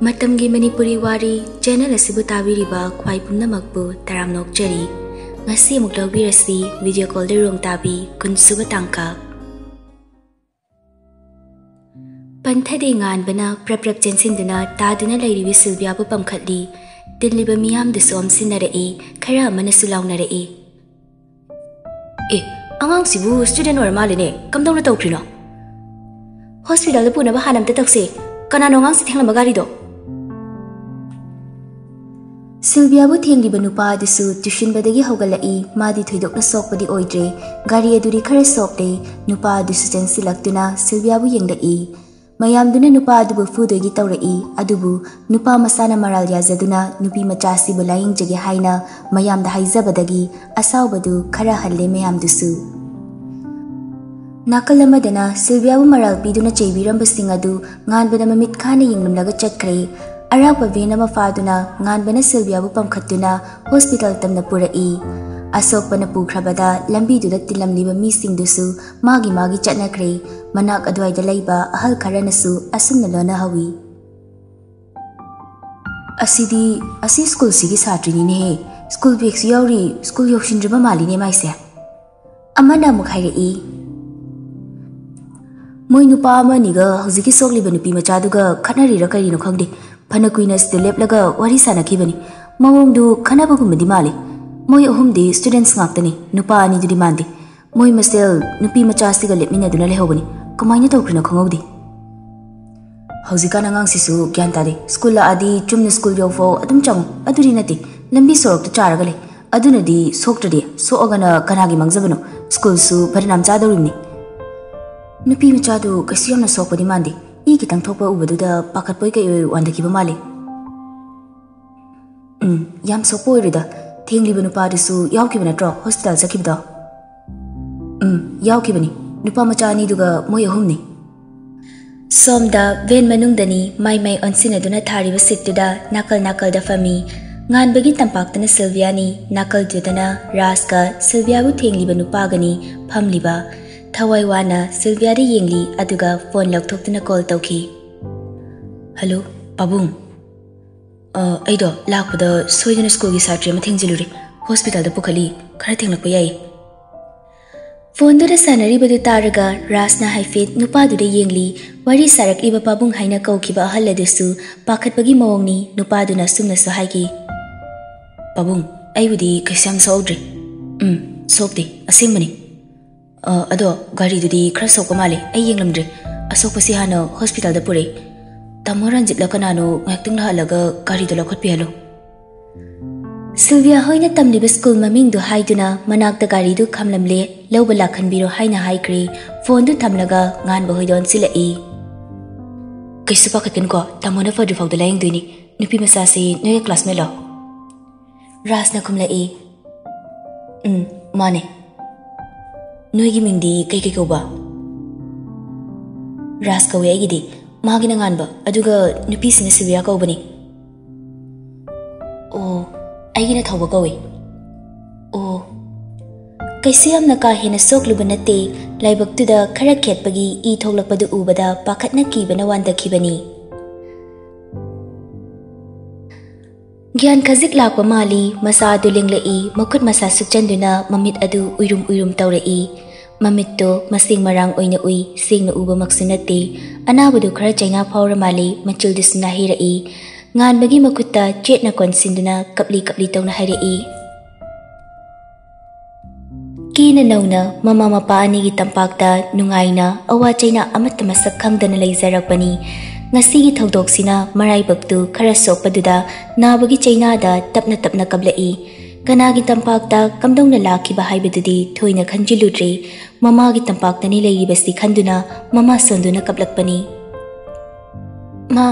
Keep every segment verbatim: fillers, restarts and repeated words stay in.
ꯃꯇꯝꯒꯤ ꯃꯅꯤꯄꯨꯔꯤ ꯋꯥꯔꯤ ꯆꯦꯅꯦꯜ ꯑꯁꯤꯕꯨ ꯇꯥꯕꯤꯔꯤꯕ ꯈ꯭ꯋꯥꯏ ꯄꯨꯝꯅꯃꯛꯄꯨ ꯇꯔꯥꯝꯅ ꯑꯣꯛꯆꯔꯤ꯫ ꯉꯁꯤ ꯑꯃꯨꯛ ꯂꯧꯕꯤꯔꯁꯤ ꯚꯤꯗꯤꯑꯣ ꯀꯣꯜꯗ ꯔꯣꯡ ꯇꯥꯕꯤ ꯀꯨꯟꯁꯨꯕ ꯇꯥꯡꯀꯛ꯫ ꯄꯟꯊꯗꯦ ꯉꯥꯟꯕꯅ ꯄ꯭ꯔꯞ ꯄ꯭ꯔꯞ ꯆꯦꯟꯁꯤꯟꯗꯨꯅ ꯇꯥꯗꯨꯅ ꯂꯩꯔꯤꯕꯤ ꯁꯤꯜꯚꯤꯌꯥꯕꯨ ꯄꯝꯈꯠꯂꯤ꯫ ꯇꯤꯜꯂꯤꯕ ꯃꯤꯌꯥꯝꯗꯨꯁꯨ ꯑꯣꯝꯁꯤꯟꯅꯔꯛꯏ, ꯈꯔ ꯑꯃꯅꯁꯨ ꯂꯥꯎꯅꯔꯛꯏ꯫ ꯑꯦ, ꯑꯉꯥꯡꯁꯤꯕꯨ ꯁ꯭ꯇꯨꯗꯦꯟ ꯑꯣꯏꯔ ꯃꯥꯜꯂꯦꯅꯦ, ꯀꯝꯗꯧꯅ ꯇꯧꯈ꯭ꯔꯤꯅꯣ? ꯍꯣꯁꯄꯤꯇꯥꯜꯗ ꯄꯨꯅꯕ ꯍꯥꯟꯅ ꯑꯝꯇ ꯇꯧꯁꯦ꯫ ꯀꯅꯥꯅꯣ ꯑꯉꯥꯡꯁꯤ ꯊꯦꯡꯂꯝꯕ ꯒꯥꯔꯤꯗꯣ? ꯁꯤꯜꯚꯤꯌꯥꯕꯨ ꯊꯦꯡꯂꯤꯕ ꯅꯨꯄꯥ ꯑꯗꯨꯁꯨ ꯇꯨꯁꯤꯟꯕꯗꯒꯤ ꯍꯧꯒꯠꯂꯛꯏ꯫ ꯃꯥꯗꯤ ꯊꯣꯏꯗꯣꯛꯅ ꯁꯣꯛꯄꯗꯤ ꯑꯣꯏꯗ꯭ꯔꯦ꯫ ꯒꯥꯔꯤ ꯑꯗꯨꯗꯤ ꯈꯔ ꯁꯣꯛꯂꯦ꯫ ꯅꯨꯄꯥ ꯑꯗꯨꯁꯨ ꯆꯪꯁꯤꯜꯂꯛꯇꯨꯅ ꯁꯤꯜꯚꯤꯌꯥꯕꯨ ꯌꯦꯡꯂꯛꯏ꯫ ꯃꯌꯥꯝꯗꯨꯅ ꯅꯨꯄꯥ ꯑꯗꯨꯕꯨ ꯐꯨꯗꯣꯏꯒꯤ ꯇꯧꯔꯛꯏ, ꯑꯗꯨꯕꯨ ꯅꯨꯄꯥ ꯃꯁꯥꯅ ꯃꯔꯥꯜ ꯌꯥꯖꯗꯨꯅ ꯅꯨꯄꯤ ꯃꯆꯥ ꯑꯁꯤꯕꯨ ꯂꯥꯌꯦꯡꯖꯒꯦ ꯍꯥꯏꯅ ꯃꯌꯥꯝꯗ ꯍꯥꯏꯖꯕꯗꯒꯤ ꯑꯁꯥꯎꯕꯗꯨ ꯈꯔ ꯍꯜꯂꯦ ꯃꯌꯥꯝꯗꯨꯁꯨ꯫ ꯅꯥꯀꯜ ꯑꯃꯗꯅ ꯁꯤꯜꯚꯤꯌꯥꯕꯨ ꯃꯔꯥꯜ ꯄꯤꯗꯨꯅ ꯆꯩꯕꯤꯔꯝꯕꯁꯤꯡ ꯑꯗꯨ ꯉꯥꯟꯕꯅ ꯃꯃꯤꯠ ꯈꯥꯅ ꯌꯦꯡꯂꯝꯂꯒ ꯆꯠꯈ꯭ꯔꯦ꯫ ꯑꯔꯥꯛꯄ ꯚꯦꯟ ꯑꯃ ꯐꯥꯗꯨꯅ ꯉꯥꯟꯕꯅ ꯁꯤꯜꯚꯤꯌꯥꯕꯨ ꯄꯝꯈꯠꯇꯨꯅ ꯍꯣꯁꯄꯤꯇꯥꯜ ꯇꯝꯅ ꯄꯨꯔꯛꯏ꯫ ꯑꯁꯣꯛꯄꯅ ꯄꯨꯈ꯭ꯔꯕꯗ ꯂꯝꯕꯤꯗꯨꯗ ꯇꯤꯜꯂꯝꯂꯤꯕ ꯃꯤꯁꯤꯡꯗꯨꯁꯨ ꯃꯥꯒꯤ ꯃꯥꯒꯤ ꯆꯠꯅꯈ꯭ꯔꯦ꯫ ꯃꯅꯥꯛ ꯑꯗꯨꯋꯥꯏꯗ ꯂꯩꯕ ꯑꯍꯜ ꯈꯔꯅꯁꯨ ꯑꯁꯨꯝꯅ ꯂꯣꯟꯅꯍꯧꯏ꯫ "ꯑꯁꯤꯗꯤ, ꯑꯁꯤ ꯁ꯭ꯀꯨꯜꯁꯤꯒꯤ ꯁꯥꯇ꯭ꯔꯤꯅꯤꯅꯦꯍꯦ꯫ ꯁ꯭ꯀꯨꯜ ꯕꯦꯒꯁꯨ ꯌꯥꯎꯔꯤ, ꯁ꯭ꯀꯨꯜ ꯌꯧꯁꯤꯟꯗ꯭ꯔꯤꯕ ꯃꯥꯜꯂꯤꯅꯦ ꯃꯥꯏꯁꯦ"꯫ ꯑꯃꯅ ꯑꯃꯨꯛ ꯍꯥꯏꯔꯛꯏ, "ꯃꯣꯏ ꯅꯨꯄꯥ ꯑꯃ ꯑꯅꯤꯒ ꯍꯧꯖꯤꯛꯀꯤ ꯁꯣꯛꯂꯤꯕ ꯅꯨꯄꯤ ꯃꯆꯥꯗꯨꯒ ꯈꯠꯅꯔꯤꯔ ꯀꯔꯤꯅꯣ ꯈꯪꯗꯦ, ꯐꯅ ꯀꯨꯏꯅ ꯁꯤꯗ ꯂꯦꯞꯂꯒ ꯋꯥꯔꯤ ꯁꯥꯟꯅꯈꯤꯕꯅꯤ꯫ ꯃꯑꯣꯡꯗꯨ ꯈꯠꯅꯕꯒꯨꯝꯕꯗꯤ ꯃꯥꯜꯂꯤ꯫ ꯃꯣꯏ ꯑꯍꯨꯝꯗꯤ ꯁ꯭ꯇꯨꯗꯦꯟꯠꯁ ꯉꯥꯛꯇꯅꯤ, ꯅꯨꯄꯥ ꯑꯅꯤꯗꯨꯗꯤ ꯃꯥꯟꯗꯦ꯫ ꯃꯣꯏ ꯃꯁꯦꯜ ꯅꯨꯄꯤ ꯃꯆꯥꯁꯤꯒ ꯂꯦꯞꯃꯤꯟꯅꯗꯨꯅ ꯂꯩꯍꯧꯕꯅꯤ꯫ ꯀꯃꯥꯏꯅ ꯇꯧꯈ꯭ꯔꯤꯅꯣ ꯈꯪꯍꯧꯗꯦ꯫ ꯍꯧꯖꯤꯛꯀꯥꯟ ꯑꯉꯥꯡꯁꯤꯁꯨ ꯒ꯭ꯌꯥꯟ ꯇꯥꯗꯦ꯫ ꯁ꯭ꯀꯨꯜ ꯂꯥꯛꯑꯗꯤ ꯆꯨꯝꯅ ꯁ꯭ꯀꯨꯜ ꯌꯧꯐꯥꯎ ꯑꯗꯨꯝ ꯆꯪꯉꯨ, ꯑꯗꯨꯗꯤ ꯅꯠꯇꯦ, ꯂꯝꯕꯤ ꯁꯣꯔꯣꯛꯇ ꯆꯥꯔꯒ ꯂꯩ꯫ ꯑꯗꯨꯅꯗꯤ ꯁꯣꯛꯇ꯭ꯔꯗꯤ, ꯁꯣꯛꯑꯒꯅ ꯀꯅꯥꯒꯤ ꯃꯥꯡꯖꯕꯅꯣ? ꯁ꯭ꯀꯨꯜꯁꯨ ꯕꯗꯅꯥꯝ ꯆꯥꯗꯧꯔꯤꯕꯅꯤ"꯫ ꯅꯨꯄꯤ ꯃꯆꯥꯗꯨ ꯀꯩꯁꯨ ꯌꯥꯝꯅ ꯁꯣꯛꯄꯗꯤ ꯃꯥꯟꯗꯦ꯫ ꯏ ꯈꯤꯇꯪ ꯊꯣꯛꯄ ꯎꯕꯗꯨꯗ ꯄꯥꯈꯠꯄꯣꯏ ꯀꯩꯑꯣꯏ ꯋꯥꯟꯊꯈꯤꯕ ꯃꯥꯜꯂꯤ꯫ ꯎꯝ, ꯌꯥꯝ ꯁꯣꯛꯄ ꯑꯣꯏꯔꯣꯏꯗ꯫ ꯊꯦꯡꯂꯤꯕ ꯅꯨꯄꯥꯗꯨꯁꯨ ꯌꯥꯎꯈꯤꯕ ꯅꯠꯇ꯭ꯔꯣ ꯍꯣꯁꯄꯤꯇꯥꯜ ꯆꯠꯈꯤꯕꯗꯣ? ꯎꯝ, ꯌꯥꯎꯈꯤꯕꯅꯤ꯫ ꯅꯨꯄꯥ ꯃꯆꯥ ꯑꯅꯤꯗꯨꯒ ꯃꯣꯏ ꯑꯍꯨꯝꯅꯤ꯫ ꯁꯣꯝꯗ ꯚꯦꯟ ꯃꯅꯨꯡꯗꯅꯤ, ꯃꯥꯏ ꯃꯥꯏ ꯑꯣꯟꯁꯤꯟꯅꯗꯨꯅ ꯊꯥꯔꯤꯕ ꯁꯤꯠꯇꯨꯗ ꯅꯥꯀꯜ ꯅꯥꯀꯜꯗ ꯐꯝꯃꯤ꯫ ꯉꯥꯟꯕꯒꯤ ꯇꯝꯄꯥꯛꯇꯅ ꯁꯤꯜꯚꯤꯌꯥꯅꯤ, ꯅꯥꯀꯜꯗꯨꯗꯅ ꯔꯥꯖꯀ ꯁꯤꯜꯚꯤꯌꯥꯕꯨ ꯊꯦꯡꯂꯤꯕ ꯅꯨꯄꯥꯒꯅꯤ ꯐꯝꯂꯤꯕ꯫ ꯊꯋꯥꯏ ꯋꯥꯅ ꯁꯤꯜꯚꯤꯌꯥꯗ ꯌꯦꯡꯂꯤ, ꯑꯗꯨꯒ ꯐꯣꯟ ꯂꯧꯊꯣꯛꯇꯨꯅ ꯀꯣꯜ ꯇꯧꯈꯤ꯫ "ꯍꯜꯂꯣ"꯫ ꯄꯥꯕꯨꯡ, ꯑ, ꯑꯩꯗꯣ ꯂꯥꯛꯄꯗ ꯁꯣꯏꯗꯅ ꯁ꯭ꯀꯨꯜꯒꯤ ꯁꯥꯇ꯭ꯔꯤ ꯑꯃ ꯊꯦꯡꯖꯤꯜꯂꯨꯔꯦ꯫ ꯍꯣꯁꯄꯤꯇꯥꯜꯗ ꯄꯨꯈꯠꯂꯤ꯫ ꯈꯔ ꯊꯦꯡꯂꯛꯄ ꯌꯥꯏ꯫ ꯐꯣꯟꯗꯨꯗ ꯁꯥꯟꯅꯔꯤꯕꯗꯨ ꯇꯥꯔꯒ ꯔꯥꯖꯅ ꯍꯥꯏꯐꯦꯠ ꯅꯨꯄꯥꯗꯨꯗ ꯌꯦꯡꯂꯤ꯫ ꯋꯥꯔꯤ ꯁꯥꯔꯛꯂꯤꯕ ꯄꯥꯕꯨꯡ ꯍꯥꯏꯅ ꯀꯧꯈꯤꯕ ꯑꯍꯜ ꯑꯗꯨꯁꯨ ꯄꯥꯈꯠꯄꯒꯤ ꯃꯑꯣꯡꯅꯤ꯫ ꯅꯨꯄꯥꯗꯨꯅ ꯑꯁꯨꯝꯅꯁꯨ ꯍꯥꯏꯈꯤ, "ꯄꯥꯕꯨꯡ, ꯑꯩꯕꯨꯗꯤ ꯀꯩꯁꯨ ꯌꯥꯝ ꯁꯣꯛꯍꯧꯗ꯭ꯔꯦ꯫" "ꯎꯝ, ꯁꯣꯛꯇꯦ, ꯑꯁꯦꯡꯕꯅꯤ꯫ ꯑ, ꯑꯗꯣ ꯒꯥꯔꯤꯗꯨꯗꯤ ꯈꯔ ꯁꯣꯛꯄ ꯃꯥꯜꯂꯦ, ꯑꯩ ꯌꯦꯡꯂꯝꯗ꯭ꯔꯦ꯫ ꯑꯁꯣꯛꯄꯁꯤ ꯍꯥꯟꯅ ꯍꯣꯁꯄꯤꯇꯥꯜꯗ ꯄꯨꯔꯛꯑꯦ꯫ ꯇꯥꯃꯣ ꯔꯟꯖꯤꯠꯂ ꯀꯅꯥꯅꯣ ꯉꯥꯏꯍꯥꯛꯇꯪ ꯂꯥꯛꯍꯜꯂꯒ ꯒꯥꯔꯤꯗꯣ ꯂꯧꯈꯠꯄꯤꯍꯜꯂꯣ꯫" ꯁꯤꯜꯚꯤꯌꯥ ꯍꯣꯏꯅ ꯇꯝꯂꯤꯕ ꯁ꯭ꯀꯨꯜ ꯃꯃꯤꯡꯗꯨ ꯍꯥꯏꯗꯨꯅ ꯃꯅꯥꯛꯇ ꯒꯥꯔꯤꯗꯨ ꯈꯥꯝꯂꯝꯂꯦ꯫ "ꯂꯧꯕ ꯂꯥꯛꯍꯟꯕꯤꯔꯣ" ꯍꯥꯏꯅ ꯍꯥꯏꯈ꯭ꯔꯦ꯫ ꯐꯣꯟꯗꯨ ꯊꯝꯂꯒ ꯉꯥꯟꯕ ꯍꯣꯏꯗ ꯑꯣꯟꯁꯤꯜꯂꯛꯏ꯫ "ꯀꯩꯁꯨ ꯄꯥꯈꯠꯀꯅꯨꯀꯣ, ꯇꯥꯃꯣꯅ ꯐꯗ꯭ꯔꯤ ꯐꯥꯎꯗ ꯂꯥꯌꯦꯡꯗꯣꯏꯅꯤ꯫ ꯅꯨꯄꯤ ꯃꯆꯥꯁꯤ ꯅꯣꯏꯒ ꯀ꯭ꯂꯥꯁꯃꯦꯠꯂꯣ?" ꯔꯥꯖꯅ ꯈꯨꯝꯂꯛꯏ꯫ "ꯎꯝ, ꯃꯥꯅꯦ꯫ ꯅꯣꯏꯒꯤ ꯃꯤꯡꯗꯤ ꯀꯩ ꯀꯩ ꯀꯧꯕ?" "ꯔꯥꯖ ꯀꯧꯋꯦ ꯑꯩꯒꯤꯗꯤ꯫ ꯃꯥꯒꯤꯅ ꯉꯥꯟꯕ, ꯑꯗꯨꯒ ꯅꯨꯄꯤꯁꯤꯅ ꯁꯤꯜꯚꯤꯌꯥ ꯀꯧꯕꯅꯤ꯫" "ꯑꯣ, ꯑꯩꯒꯤꯅ ꯊꯧꯕ ꯀꯧꯏ꯫" "ꯑꯣ꯫" ꯀꯩꯁꯨ ꯌꯥꯝꯅ ꯀꯥ ꯍꯦꯟꯅ ꯁꯣꯛꯂꯨꯕ ꯅꯠꯇꯦ꯫ ꯂꯥꯏꯕꯛꯇꯨꯗ ꯈꯔ ꯈꯦꯠꯄꯒꯤ ꯏ ꯊꯣꯛꯂꯛꯄꯗꯨ ꯎꯕꯗ ꯄꯥꯈꯠꯅ ꯀꯤꯕꯅ ꯋꯥꯟꯊꯈꯤꯕꯅꯤ꯫ ꯒ꯭ꯌꯥꯟ ꯈꯖꯤꯛ ꯂꯥꯛꯄ ꯃꯥꯜꯂꯤ꯫ ꯃꯁꯥ ꯑꯗꯨ ꯂꯦꯡꯂꯛꯏ꯫ ꯃꯈꯨꯠ ꯃꯁꯥ ꯁꯨꯞꯆꯟꯗꯨꯅ ꯃꯃꯤꯠ ꯑꯗꯨ ꯎꯏꯔꯨꯝ ꯎꯏꯔꯨꯝ ꯇꯧꯔꯛꯏ꯫ ꯃꯃꯤꯠꯇꯨ ꯃꯁꯦꯡ ꯃꯔꯥꯡ ꯑꯣꯏꯅ ꯎꯏ꯫ ꯁꯦꯡꯅ ꯎꯕꯃꯛꯁꯨ ꯅꯠꯇꯦ꯫ ꯑꯅꯥꯕꯗꯨ ꯈꯔ ꯆꯩꯅꯥ ꯐꯥꯎꯔ ꯃꯥꯜꯂꯤ꯫ ꯃꯆꯤꯜꯗꯨꯁꯨ ꯅꯥꯍꯩꯔꯛꯏ꯫ ꯉꯥꯟꯕꯒꯤ ꯃꯈꯨꯠꯇ ꯆꯦꯠꯅ ꯀꯣꯟꯁꯤꯟꯗꯨꯅ ꯀꯞꯂꯤ ꯀꯞꯂꯤ ꯇꯧꯅ ꯍꯥꯏꯔꯛꯏ꯫ ꯀꯦꯅ ꯅꯧꯅ ꯃꯃꯥ ꯃꯄꯥ ꯑꯅꯤꯒꯤ ꯇꯝꯄꯥꯛꯇ ꯅꯨꯡꯉꯥꯏꯅ ꯑꯋꯥ ꯆꯩꯅꯥ ꯑꯃꯠꯇ ꯃꯁꯛ ꯈꯪꯗꯅ ꯂꯩꯖꯔꯛꯄꯅꯤ꯫ ꯉꯁꯤꯒꯤ ꯊꯧꯗꯣꯛꯁꯤꯅ ꯃꯔꯥꯏꯕꯛꯇꯨ ꯈꯔ ꯁꯣꯛꯄꯗꯨꯗ ꯅꯥꯕꯒꯤ ꯆꯩꯅꯥꯗ ꯇꯞꯅ ꯇꯞꯅ ꯀꯞꯂꯛꯏ꯫ ꯀꯅꯥꯒꯤ ꯇꯝꯄꯥꯛꯇ ꯀꯝꯗꯧꯅ ꯂꯥꯛꯈꯤꯕ ꯍꯥꯏꯕꯗꯨꯗꯤ ꯊꯣꯏꯅ ꯈꯟꯖꯤꯜꯂꯨꯗ꯭ꯔꯦ꯫ ꯃꯃꯥꯒꯤ ꯇꯝꯄꯥꯛꯇꯅꯤ ꯂꯩꯔꯤꯕꯁꯤ ꯈꯟꯗꯨꯅ ꯃꯃꯥ ꯁꯣꯟꯗꯨꯅ ꯀꯞꯂꯛꯄꯅꯤ꯫ "ꯃꯥ!"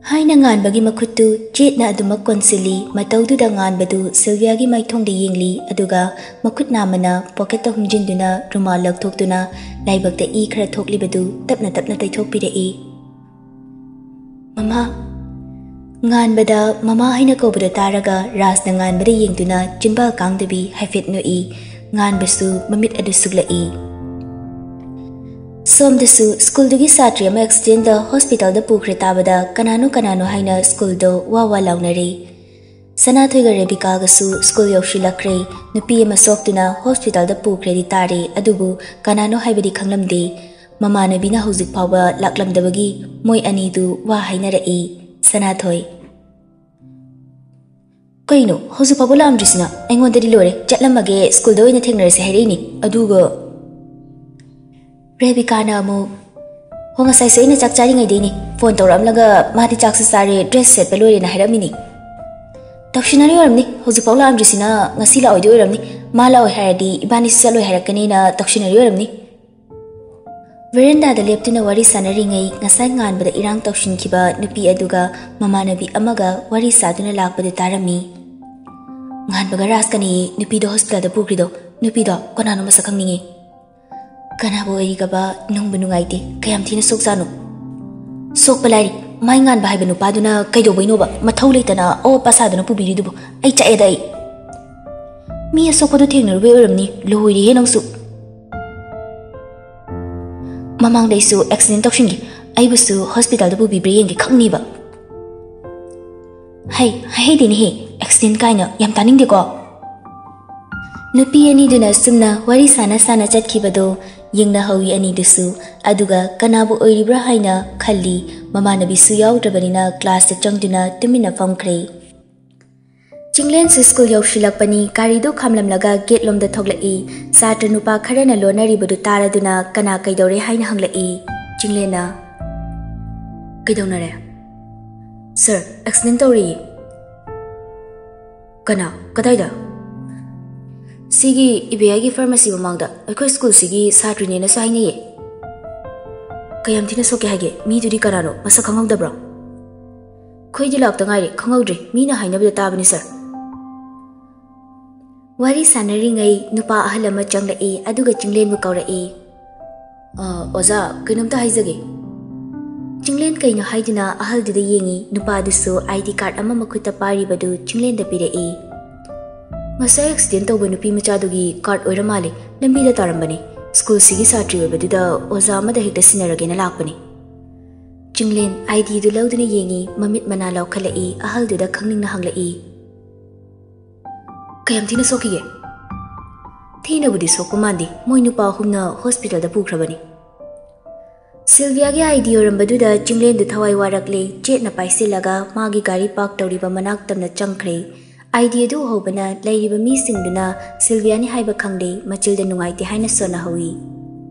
ꯍꯥꯏꯅ ꯉꯥꯟꯕꯒꯤ ꯃꯈꯨꯠꯇꯨ ꯆꯦꯠꯅ ꯑꯗꯨꯃꯛ ꯀꯣꯟꯁꯤꯜꯂꯤ꯫ ꯃꯇꯧꯗꯨꯗ ꯉꯥꯟꯕꯗꯨ ꯁꯤꯜꯚꯤꯌꯥꯒꯤ ꯃꯥꯏꯊꯣꯡꯗ ꯌꯦꯡꯂꯤ, ꯑꯗꯨꯒ ꯃꯈꯨꯠ ꯅꯥꯝꯃꯅ ꯄꯣꯀꯦꯠꯇ ꯍꯨꯝꯖꯤꯟꯗꯨꯅ ꯔꯨꯃꯥꯜ ꯂꯧꯊꯣꯛꯇꯨꯅ ꯂꯥꯏꯕꯛꯇ ꯏ ꯈꯔ ꯊꯣꯛꯂꯤꯕꯗꯨ ꯇꯞꯅ ꯇꯞꯅ ꯇꯩꯊꯣꯛꯄꯤꯔꯛꯏ꯫ "ꯃꯃꯥ!" ꯉꯥꯟꯕꯗ "ꯃꯃꯥ" ꯍꯥꯏꯅ ꯀꯧꯕꯗꯨ ꯇꯥꯔꯒ ꯔꯥꯖꯅ ꯉꯥꯟꯕꯗ ꯌꯦꯡꯗꯨꯅ ꯆꯤꯟꯕꯥꯜ ꯀꯥꯡꯗꯕꯤ ꯍꯥꯏꯐꯦꯠ ꯅꯣꯛꯏ꯫ ꯉꯥꯟꯕꯁꯨ ꯃꯃꯤꯠ ꯑꯗꯨ ꯁꯨꯛꯂꯛꯏ꯫ ꯁꯣꯝꯗꯁꯨ ꯁ꯭ꯀꯨꯜꯗꯨꯒꯤ ꯁꯥꯇ꯭ꯔꯤ ꯑꯃ ꯑꯦꯛꯁꯤꯗꯦꯟꯗ ꯍꯣꯁꯄꯤꯇꯥꯜꯗ ꯄꯨꯈ꯭ꯔꯦ ꯇꯥꯕꯗ ꯀꯅꯥꯅꯣ ꯀꯅꯥꯅꯣ ꯍꯥꯏꯅ ꯁ꯭ꯀꯨꯜꯗꯣ ꯋꯥ ꯋꯥ ꯂꯥꯎꯅꯔꯦ꯫ ꯁꯅꯥꯊꯣꯏꯒ ꯔꯦꯕꯤꯀꯥꯒꯁꯨ ꯁ꯭ꯀꯨꯜ ꯌꯧꯁꯤꯜꯂꯛꯈ꯭ꯔꯦ꯫ ꯅꯨꯄꯤ ꯑꯃ ꯁꯣꯛꯇꯨꯅ ꯍꯣꯁꯄꯤꯇꯥꯜꯗ ꯄꯨꯈ꯭ꯔꯦꯗꯤ ꯇꯥꯔꯦ, ꯑꯗꯨꯕꯨ ꯀꯅꯥꯅꯣ ꯍꯥꯏꯕꯗꯤ ꯈꯪꯂꯝꯗꯦ꯫ ꯃꯃꯥꯟꯅꯕꯤꯅ ꯍꯧꯖꯤꯛ ꯐꯥꯎꯕ ꯂꯥꯛꯂꯝꯗꯕꯒꯤ ꯃꯣꯏ ꯑꯅꯤꯗꯨ ꯋꯥ ꯍꯥꯏꯅꯔꯛꯏ꯫ ꯁꯅꯥꯊꯣꯏ, "ꯀꯩꯅꯣ, ꯍꯧꯖꯤꯛ ꯐꯥꯎꯕ ꯂꯥꯛꯑꯝꯗ꯭ꯔꯤꯁꯤꯅ? ꯑꯩꯉꯣꯟꯗꯗꯤ ꯂꯣꯏꯔꯦ, ꯆꯠꯂꯝꯃꯒꯦ, ꯁ꯭ꯀꯨꯜꯗ ꯑꯣꯏꯅ ꯊꯦꯡꯅꯔꯁꯦ ꯍꯥꯏꯔꯛꯏꯅꯤ꯫ ꯑꯗꯨꯒ" ꯔꯦꯕꯤꯀꯥꯅ ꯑꯃꯨꯛ, "ꯍꯣ, ꯉꯁꯥꯏꯁꯨ ꯑꯩꯅ ꯆꯥꯛ ꯆꯥꯔꯤꯉꯩꯗꯩꯅꯤ ꯐꯣꯟ ꯇꯧꯔꯛꯑꯝꯂꯒ, ꯃꯥꯗꯤ ꯆꯥꯛꯁꯨ ꯆꯥꯔꯦ, ꯗ꯭ꯔꯦꯁ ꯁꯦꯠꯄ ꯂꯣꯏꯔꯦꯅ ꯍꯥꯏꯔꯝꯃꯤꯅꯤ꯫ ꯇꯧꯁꯤꯟꯅꯔꯤ ꯑꯣꯏꯔꯝꯅꯤ, ꯍꯧꯖꯤꯛꯐꯥꯎ ꯂꯥꯛꯑꯝꯗ꯭ꯔꯤꯁꯤꯅ ꯉꯁꯤ ꯂꯥꯛꯑꯣꯏꯗꯣꯏ ꯑꯣꯏꯔꯝꯅꯤ꯫ ꯃꯥ ꯂꯥꯛꯑꯣꯏ ꯍꯥꯏꯔꯗꯤ ꯏꯕꯥꯅꯤꯁꯨ ꯆꯠꯂꯣꯏ ꯍꯥꯏꯔꯛꯀꯅꯤꯅ ꯇꯧꯁꯤꯟꯅꯔꯤ ꯑꯣꯏꯔꯝꯅꯤ꯫" ꯚꯦꯔꯦꯟꯗꯥꯗ ꯂꯦꯞꯇꯨꯅ ꯋꯥꯔꯤ ꯁꯥꯟꯅꯔꯤꯉꯩ ꯉꯁꯥꯏ ꯉꯥꯟꯕꯗ ꯏꯔꯥꯡ ꯇꯧꯁꯤꯟꯈꯤꯕ ꯅꯨꯄꯤ ꯑꯗꯨꯒ ꯃꯃꯥꯟꯅꯕꯤ ꯑꯃꯒ ꯋꯥꯔꯤ ꯁꯥꯗꯨꯅ ꯂꯥꯛꯄꯗꯨ ꯇꯥꯔꯝꯃꯤ꯫ "ꯉꯥꯟꯕꯒ ꯔꯥꯖꯀꯅꯤ ꯅꯨꯄꯤꯗꯣ ꯍꯣꯁꯄꯤꯇꯥꯜꯗ ꯄꯨꯈ꯭ꯔꯤꯗꯣ꯫ ꯅꯨꯄꯤꯗꯣ ꯀꯅꯥꯅꯣ ꯃꯁꯛ ꯈꯪꯅꯤꯡꯉꯤ꯫ ꯀꯅꯥꯕꯨ ꯑꯣꯏꯔꯤꯒꯕ? ꯅꯨꯡꯕꯨ ꯅꯨꯡꯉꯥꯏꯇꯦ꯫ ꯀꯌꯥꯝ ꯊꯤꯅ ꯁꯣꯛꯆꯥꯅꯣ?" "ꯁꯣꯛꯄ ꯂꯥꯏꯔꯤ, ꯃꯥꯏ ꯉꯥꯟꯕ ꯍꯥꯏꯕ ꯅꯨꯄꯥꯗꯨꯅ ꯀꯩꯗꯧꯕꯩꯅꯣꯕ ꯃꯊꯧ ꯂꯩꯇꯅ ꯑꯋꯥꯠ ꯑꯄꯥ ꯁꯥꯗꯨꯅ ꯄꯨꯕꯤꯔꯤꯗꯨꯕꯨ? ꯑꯩ ꯆꯥꯛꯑꯦꯗ ꯑꯩ꯫ ꯃꯤ ꯑꯁꯣꯛꯄꯗꯨ ꯊꯦꯡꯅꯔꯨꯕꯩ ꯑꯣꯏꯔꯝꯅꯤ꯫ ꯂꯣꯏꯔꯦꯍꯦ ꯅꯪꯁꯨ꯫ ꯃꯃꯥꯡꯗ ꯑꯩꯁꯨ ꯑꯦꯛꯁꯤꯗꯦꯟ ꯇꯧꯁꯤꯟꯒꯦ, ꯑꯩꯕꯨꯁꯨ ꯍꯣꯁꯄꯤꯇꯥꯜꯗ ꯄꯨꯕꯤꯕ꯭ꯔꯥ ꯌꯦꯡꯒꯦ ꯈꯪꯅꯤꯕ꯫ ꯍꯩ, ꯍꯩꯍꯩꯗꯦꯅꯦꯍꯦ, ꯑꯦꯛꯁꯤꯗꯦꯟ ꯀꯥꯏꯅ ꯌꯥꯝ ꯇꯥꯅꯤꯡꯗꯦꯀꯣ꯫" ꯅꯨꯄꯤ ꯑꯅꯤꯗꯨꯅ ꯁꯨꯝꯅ ꯋꯥꯔꯤ ꯁꯥꯟꯅ ꯁꯥꯟꯅ ꯆꯠꯈꯤꯕꯗꯣ ꯌꯦꯡꯅꯍꯧꯋꯤ ꯑꯅꯤꯗꯨꯁꯨ꯫ ꯑꯗꯨꯒ ꯀꯅꯥꯕꯨ ꯑꯣꯏꯔꯤꯕ꯭ꯔꯥ ꯍꯥꯏꯅ ꯈꯜꯂꯤ꯫ ꯃꯃꯥꯟꯅꯕꯤꯁꯨ ꯌꯥꯎꯗ꯭ꯔꯕꯅꯤꯅ ꯀ꯭ꯂꯥꯁꯇ ꯆꯪꯗꯨꯅ ꯇꯨꯃꯤꯟꯅ ꯐꯝꯈ꯭ꯔꯦ꯫ ꯆꯤꯡꯂꯦꯟꯁꯨ ꯁ꯭ꯀꯨꯜ ꯌꯧꯁꯤꯜꯂꯛꯄꯅꯤ꯫ ꯒꯥꯔꯤꯗꯨ ꯈꯥꯝꯂꯝꯂꯒ ꯒꯦꯠꯂꯣꯝꯗ ꯊꯣꯛꯂꯛꯏ꯫ ꯁꯥꯇ꯭ꯔ ꯅꯨꯄꯥ ꯈꯔꯅ ꯂꯣꯟꯅꯔꯤꯕꯗꯨ ꯇꯥꯔꯗꯨꯅ ꯀꯅꯥ ꯀꯩꯗꯧꯔꯦ ꯍꯥꯏꯅ ꯍꯪꯂꯛꯏ꯫ ꯆꯤꯡꯂꯦꯟꯅ, "ꯀꯩꯗꯧꯅꯔꯦ?" "ꯁꯥꯔ, ꯑꯦꯛꯁꯤꯗꯦꯟ ꯇꯧꯔꯦꯌꯦ꯫" "ꯀꯅꯥ? ꯀꯗꯥꯏꯗ?" "ꯁꯤꯒꯤ ꯏꯕꯦꯌꯥꯒꯤ ꯐꯥꯔꯃꯥꯁꯤ ꯃꯃꯥꯡꯗ꯫ ꯑꯩꯈꯣꯏ ꯁ꯭ꯀꯨꯜꯁꯤꯒꯤ ꯁꯥꯇ꯭ꯔꯤꯅꯦꯅꯁꯨ ꯍꯥꯏꯅꯩꯌꯦ꯫" "ꯀꯌꯥꯝ ꯊꯤꯅ ꯁꯣꯛꯀꯦ ꯍꯥꯏꯒꯦ? ꯃꯤꯗꯨꯗꯤ ꯀꯅꯥꯅꯣ? ꯃꯁꯛ ꯈꯪꯍꯧꯗꯕ꯭ꯔꯣ?" "ꯑꯩꯈꯣꯏꯗꯤ ꯂꯥꯛꯇ ꯉꯥꯏꯔꯤ, ꯈꯪꯍꯧꯗ꯭ꯔꯤ꯫ ꯃꯤꯅ ꯍꯥꯏꯅꯕꯗ ꯇꯥꯕꯅꯤ, ꯁꯥꯔ꯫" ꯋꯥꯔꯤ ꯁꯥꯟꯅꯔꯤꯉꯩ ꯅꯨꯄꯥ ꯑꯍꯜ ꯑꯃ ꯆꯪꯂꯛꯏ, ꯑꯗꯨꯒ ꯆꯤꯡꯂꯦꯟꯕꯨ ꯀꯧꯔꯛꯏ꯫ "ꯑ, ꯑꯣꯖꯥ, ꯀꯩꯅꯣꯝꯇ ꯍꯥꯏꯖꯒꯦ꯫" ꯆꯤꯡꯂꯦꯟ ꯀꯩꯅꯣ ꯍꯥꯏꯗꯨꯅ ꯑꯍꯜꯗꯨꯗ ꯌꯦꯡꯉꯤ꯫ ꯅꯨꯄꯥꯗꯨꯁꯨ ꯑꯥꯏ ꯗꯤ ꯀꯥꯔꯗ ꯑꯃ ꯃꯈꯨꯠꯇ ꯄꯥꯏꯔꯤꯕꯗꯨ ꯆꯤꯡꯂꯦꯟꯗ ꯄꯤꯔꯛꯏ꯫ "ꯉꯁꯥꯏ ꯑꯦꯛꯁꯤꯗꯦꯟ ꯇꯧꯕ ꯅꯨꯄꯤ ꯃꯆꯥꯗꯨꯒꯤ ꯀꯥꯔꯗ ꯑꯣꯏꯔ ꯃꯥꯜꯂꯦ, ꯂꯝꯕꯤꯗ ꯇꯥꯔꯝꯕꯅꯤ꯫ ꯁ꯭ꯀꯨꯜꯁꯤꯒꯤ ꯁꯥꯇ꯭ꯔꯤ ꯑꯣꯏꯕꯗꯨꯗ ꯑꯣꯖꯥ ꯑꯃꯗ ꯍꯦꯛꯇ ꯁꯤꯟꯅꯔꯒꯦꯅ ꯂꯥꯛꯄꯅꯤ꯫ ꯆꯤꯡꯂꯦꯟ ꯑꯥꯏ ꯗꯤꯗꯨ ꯂꯧꯗꯨꯅ ꯌꯦꯡꯏ, ꯃꯃꯤꯠ ꯃꯅꯥ ꯂꯥꯎꯈꯠꯂꯛꯏ, ꯑꯍꯜꯗꯨꯗ ꯈꯪꯅꯤꯡꯅ ꯍꯪꯂꯛꯏ, "ꯀꯌꯥꯝ ꯊꯤꯅ ꯁꯣꯛꯈꯤꯒꯦ?" "ꯊꯤꯅꯕꯨꯗꯤ ꯁꯣꯛꯄ ꯃꯥꯟꯗꯦ, ꯃꯣꯏ ꯅꯨꯄꯥ ꯑꯍꯨꯝꯅ ꯍꯣꯁꯄꯤꯇꯥꯜꯗ ꯄꯨꯈ꯭ꯔꯕꯅꯤ꯫" ꯁꯤꯜꯚꯤꯌꯥꯒꯤ ꯑꯥꯏ ꯗꯤ ꯑꯣꯏꯔꯝꯕꯗꯨꯗ ꯆꯤꯡꯂꯦꯟꯗꯨ ꯊꯋꯥꯏ ꯋꯥꯔꯛꯂꯦ꯫ ꯆꯦꯠꯅ ꯄꯥꯏꯁꯤꯜꯂꯒ ꯃꯥꯒꯤ ꯒꯥꯔꯤ ꯄꯥꯔꯛ ꯇꯧꯔꯤꯕ ꯃꯅꯥꯛ ꯇꯝꯅ ꯆꯪꯈ꯭ꯔꯦ꯫ ꯑꯥꯏ ꯗꯤ ꯑꯗꯨ ꯎꯍꯧꯕꯅ ꯂꯩꯔꯤꯕ ꯃꯤꯁꯤꯡꯗꯨꯅ ꯁꯤꯜꯚꯤꯌꯥꯅꯤ ꯍꯥꯏꯕ ꯈꯪꯂꯦ꯫ ꯃꯆꯤꯜꯗ ꯅꯨꯡꯉꯥꯏꯇꯦ ꯍꯥꯏꯅ ꯁꯣꯟꯅꯍꯧꯏ꯫